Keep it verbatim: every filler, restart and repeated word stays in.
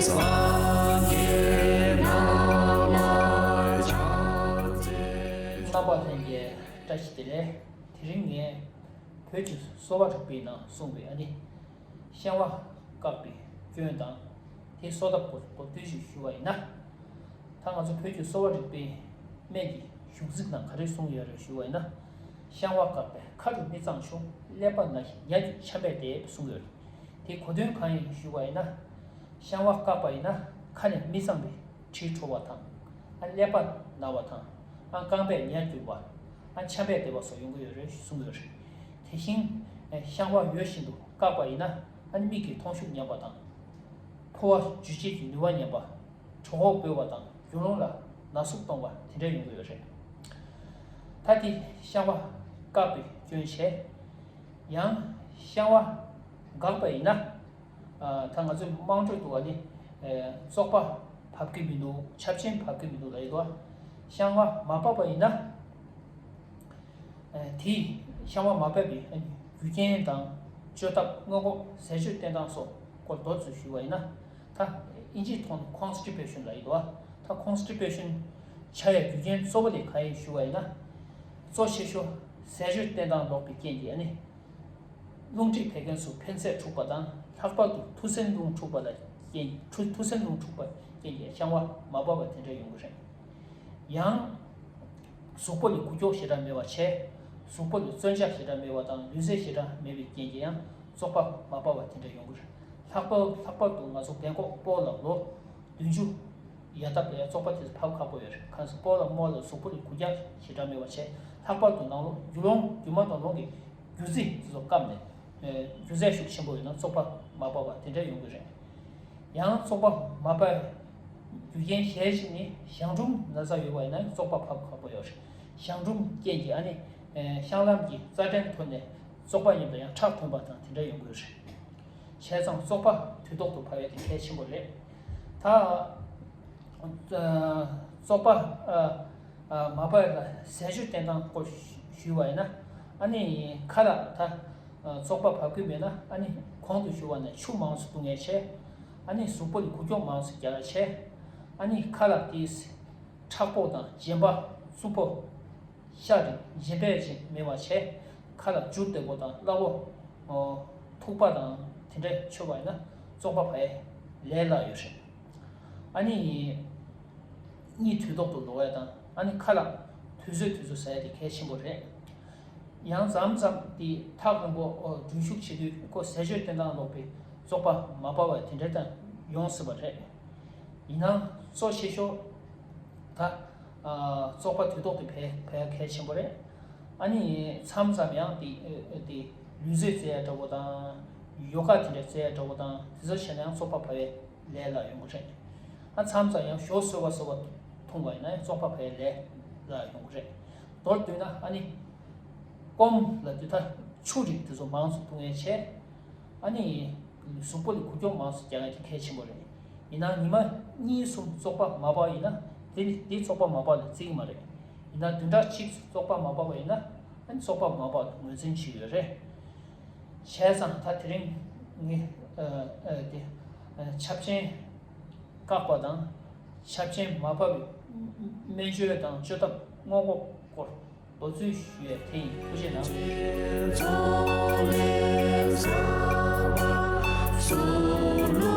སངས་རྒྱས་རྣམས་ལ་ཕྱག་འཚལ། རྣམ་པ་ལྷན་རྒྱས་བཀྲ་ཤིས་བདེ་ལེགས། དེ་རིང་ངས་བོད་ཀྱི་གསོ་བ་རིག་པའི་ནང་གསུངས་པའི་ཨ་ནི་བཤང་བ་བཀག་པའི་སྐྱོན་དང་། དེའི་གསོ་ཐབས་སྐོར་མདོར་བསྡུས་ཤིག་ཞུ་བ་ཡིན་ན། ད་ང་ཚོ་བོད་ཀྱི་གསོ་བ་རིག་པའི་སྨན་གྱི་གཞུང་ཚིག་ནང་ག་རེ་གསུངས་ཡོད་རེད་ཞུ་བ་ཡིན་ན། བཤང་བ་བཀག་པས་ཁ་རུ་མི་གཙང་ཤོས། ཀླད་པ་ན་ཞིང་ཉ་རྒྱུད་ཆམ་པས་བདས་གསུངས་ཡོད་རེད། དེའི་གོ་དོན་གང་ཡིན་ཞུ་བ་ཡིན་ན། བཤང་བ་བཀག་པ་ཡིན་ན་ཁ་ནས་མི་གཙང་བའི་དྲི་བྲོ་བ་དང་། ཨ་ཀླད་པ་ན་བ་དང་། ཨ་རྐང་པས་ཉ་རྒྱུ་བ། ཨ་ཆམ་པས་བདས་པ་སོགས་ཡོང་གི་ཡོད་རེད་གསུངས་ཡོད་རེད། དེ་བཞིན་བཤང་བ་ཡོད་བཞིན་དུ་བཀག་པ་ཡིན་ན། ཨ་ནི་མིག་གི་མཐོང་ཤུགས་ཉམས་པ་དང་། ཕོ་བ་འཇུ་བྱེད་ཀྱི་ནུས་པ་ཉམས་པ། གྲོད་ཁོག་ལྦོལ་བ་དང་རྒྱུ་ལོང་ལ་ན་ཟུག་གཏོང་བ་དེ་འདྲ་ཡོང་གི་ཡོད་རེད། ད་དེ་བཤང་བ་བཀག་པའི་སྐྱོན་བྱས། ཡང་བཤང་བ་འགགས་པ་ཡིན་ན། ཨ་ད་ང་ཚོའི་དམངས་ཁྲོད་དུ་བ་ནི་ཨ་བཙོག་པ་བབས་ཀྱི་མི་འདུག་ཆབ་ཆེན་བབས་ཀྱི་མི་འདུག་ལབ་ཡོད་དོ། བཤང་བ་མ་བབས་པ་ཡིན་ན། ཨ་དེས་བཤང་བ་མ་བབས་པའི་རྒྱུ་རྐྱེན་དང་། བཅོས་ཐབས། སྔོན་འགོག་ཟས་སྤྱོད་བསྟེན་སྟངས་སོགས་སྐོར་མདོར་ཙམ་ཞུ་བ་ཡིན་ན། ད་ཨིན་ཇིའི་ཐོག་ནས་ཁོང་སི་ཊི་པེ་ཤན་ལབ་ཡོད་དོ། ད་ཁོང་སི་ཊི་པེ་ཤན་ཆགས་ཡའི་རྒྱུ་རྐྱེན་གཙོ་བོ་དེ་གང་ཡིན་ཞུ་བ་ཡིན་ན། གཙོ་ཆེ་ཤོས་ཟས་སྤྱོད་བསྟེན་སྟངས་ལོག་པའི་རྐྱེན་གྱིས་ཨ་ནི། རླུང་མཁྲིས་བད་ཀན་སོགས་འཕེལ་ཚད་འཁྲུགས་པ་དང་། ལྷག་པར་དུ་ཐུར་སེལ་རླུང་འཁྲུགས་པ་ལ་རྐྱེན་ཐུ་ཐུར་སེལ་རླུང་འཁྲུགས་པ་རྐྱེན་གྱིས་བཤང་བ་མ་བབས་པ་དེ་འདྲ་ཡོང་གི་རེད། ཡང་། གཟུགས་པོ་ལ་འགུལ་སྐྱོད་ཞེ་དྲག་མེད་པ་བྱས། གཟུགས་པོ་ལ་བཙོན་འཇགས་ཞེ་དྲག་མེད་པ་དང་ལུས་རྩལ་ཞེ་དྲག་མེད་པའི་རྐྱེན་གྱིས་ཡང་བཙོག་པ་མ་བབས་པ་དེ་འདྲ་ཡོང་གི་རེད། ལྷག་པར་ལྷག་པར་དུ་ང་ཚོ་རྒན་འཁོགས་སྤོ་ལོ་ལོ་བདུན་ཅུ་ཡར་ཐབས་ལ་ཡང་བཙོག་པ་དེ་ཚོ་བབས་ཁག་པོ་ཡོད་རེད། གང་ཟེར་སྤོ་ལོ་རྨོ་ལོ་གཟུགས་པོ་ལ་འགུལ་རྒྱག་ཞེ་དྲག་མེད་པ་བྱས། ལྷག་པར་དུ་ནང་ལོགས་རྒྱུ་ལོང་རྒྱུ་མ་དང་ལོང་གི་རྒྱུ་རྫས་དེ་ཚོ་བཀབ་ནས་རྒྱུ་རྫས་ཤུགས་ཆེན་པོ་ཡོད་ན་བཙོག་པ་མ་བབས་པ་དེ་འདྲ་ཡོང་གི་རེད། ཡང་བཙོག་པ་མ་བབས་རྒྱུ་རྐྱེན་གཞན་ཞིག་ནི་གཞང་འབྲུམ་ན་ཚ་ཡོད་པ་ཡིན་ན་བཙོག་པ་བབས་ཁག་པོ་ཡོད་རེད། གཞང་འབྲུམ་རྐྱེན་གྱིས་ཨ་ནི་བཤང་ལམ་གྱི་རྩ་ཕྲན་ཐོག་ནས་བཙོག་པ་ཡིན་པ་ཡང་ཁྲག་ཐོན་པ་དང་དེ་འདྲ་ཡོང་གི་རེད། བྱས་ཙང་བཙོག་པ་དུས་ཐོག་ཏུ་བབས་ཡ་དེ་གལ་ཆེན་པོ་རེད། ད་བཙོག་པ་མ་བབས་ལ་ཟས་སྤྱོད་བསྟེན་སྟངས་སྐོར་ཞུས་པ་ཡིན་ན། ཨ་ནི་ཁ་ལག་ད་བཙོག་པ་བབས་ཀྱི་མེད་ན་ཨ་ནི་གོང་དུ་ཞུས་པ་ནས་ཆུ་མང་ཙམ་འཐུང་ཡས་བྱས། ཨ་ནི་གཟུགས་པོ་ལ་འགུལ་སྐྱོད་མང་ཙམ་རྒྱག་ཡས་བྱས། ཨ་ནི་ཁ་ལག་དེ་མཁྲེགས་པོ་དང་རྗེན་པ་རྩུབ་པོ། ཤ་རིགས་རྗེན་པ་ཅན་མེད་པ་བྱས། ཁ་ལག་འཇུ་བདེ་པོ་དང་སླ་པོ། ཨོ། ཐུག་པ་དང་དེ་འདྲ་མཆོད་པ་ཡིན་ན་བཙོག་པ་བབས་ཡས་ལས་སླ་ཡོད་རེད། ཨ་ནི། གཉིད་དུས་ཐོག་ཏུ་ལོག་ཡས་དང་། ཨ་ནི་ཁ་ལག་དུས་ཚོད་དུས་ཚོད་ཟ་ཡས་དེ་གལ་ཆེན་པོ་རེད། ཡང་མཚམས་མཚམས་དེ་ཐག་རིང་པོ་འགྲུལ་བཞུད་བྱེད་དུས་ཁོ་ཟས་སྤྱོད་བསྟེན་སྟངས་ལོག་པའི་བཙོག་པ་མ་བབས་པ་དེ་འདྲ་དང་ཡོང་སྲིད་པ་རེད། ཡིན་ནའང་གཙོ་ཆེ་ཤོས་ད་བཙོག་པ་དུས་ཐོག་ཏུ་བབས་བབས་གལ་ཆེན་པོ་རེད། ཨ་ནི་མཚམས་མཚམས་ཡང་དེ་དེ་ལུས་རྩལ་རྩེ་ཡ་འདྲ་བོ་དང་། ཡོ་ག་དེ་འདྲ་རྩེ་ཡ་འདྲ་བོ་དང་དེ་ཚོ་བྱས་ན་ཡང་བཙོག་པ་བབས་ཡས་ལས་སླ་ཡོང་གི་རེད། ཨ་མཚམས་མཚམས་ཡང་ཞོ་སོས་པ་སོས་པ་འཐུང་བ་ཡིན་ན་ཡང་བཙོག་པ་བབས་ཡས་ལས་སླ་ཡོང་གི་རེད། མདོར་བསྡུས་ན་ཨ་ནི། སྐོམ་ལ་དུས་ད་ཆུ་རིགས་དེ་ཚོ་མང་ཙམ་འཐུང་ཡས་བྱས། ཨ་ནི། གཟུགས་པོ་ལ་འགུལ་སྐྱོད་མང་ཙམ་རྒྱག་ཡས་དེ་གལ་ཆེན་པོ་རེད། ཡིན་ནའང་ཉི་མ་གཉིས་གསུམ་བཙོག་པ་མ་བབས་ཡིན་ན་དེ་དེ་བཙོག་པ་མ་བབས་ལ་བརྩི་གི་མ་རེད། ཡིན་ནའང་བདུན་ཕྲག་གཅིག་བཙོག་པ་མ་བབས་པ་ཡིན་ན་ཨ་ནི་བཙོག་པ་མ་བབས་ལ་ངོས་འཛིན་བྱེད་ཀྱི་ཡོད་རེད། བྱས་ཙང་ད་དེ་རིང་ངས་ཨ་ཨ་དེ་ཨ་ཆབ་ཆེན་བཀག་པ་དང་ཆབ་ཆེན་མ་བབས་པའི་སྨན་བཅོས་དང་བཅོས་ཐབས་སྔོན་འགོག་སྐོར་མདོར་བསྡུས་ཞུ་ཡས་དེ་ཡིན། ཐུགས་རྗེ་གནང་།